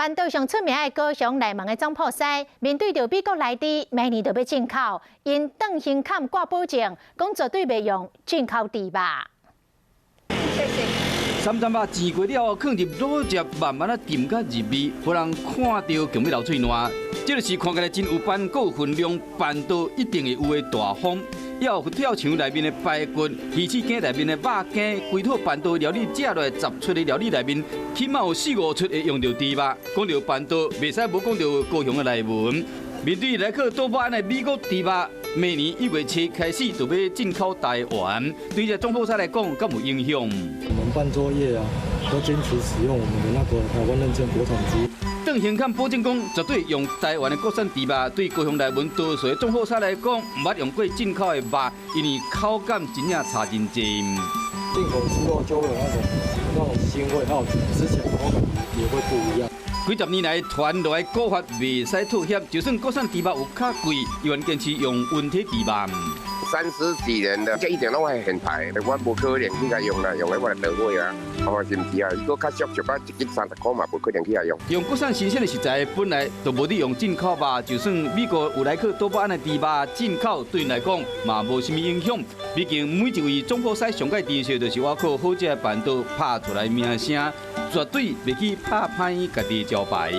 辦桌上出名的高雄內門的總鋪師，面對著美國來豬，明年就欲進口，𪜶鄧興坎掛保證，講絕對袂用進口豬肉。三層肉煎過了後，囥入滷汁，慢慢仔沉較入味，予人看著強欲流喙瀾。這就是看起來真有範，閣有份量，辦桌一定會有的大方。還有佛跳牆內面的排骨、魚翅羹內面的肉羹，規套辦桌料理食落來十出的料理內面，起碼有四五出會用著豬肉。講著辦桌，袂使無講著高雄的內門。面對萊克多巴胺的美國豬肉，明年1月7開始就欲進口台灣，對這總鋪師來講，敢有影響？我們辦桌業啊，都堅持使用我們的那個台灣認證國產豬。鄧興坎保證講，絕對用台灣的國產豬肉。對高雄內門多數的總鋪師來講，毋捌用過進口的肉，因為口感真正差真濟。進口豬肉就會有那種腥味，還有吃起來口感也會不一樣。幾十年來傳落來古法袂使妥協，就算國產豬肉有較貴，依然堅持用溫體豬肉。三十幾年的，這一定攏會現排的，我無可能去共用啦，用的我就倒買啊，哦，是毋是啊？如果較俗俗啊，一斤30塊嘛，無可能去共用。用國產新鮮的食材，本來就無得用進口肉，就算美國有萊克多巴胺的豬肉進口，對𪜶來講嘛無啥物影響。畢竟每一位總鋪師上蓋珍惜就是倚靠好食的辦桌拍出來名聲，絕對袂去拍歹家己的招牌。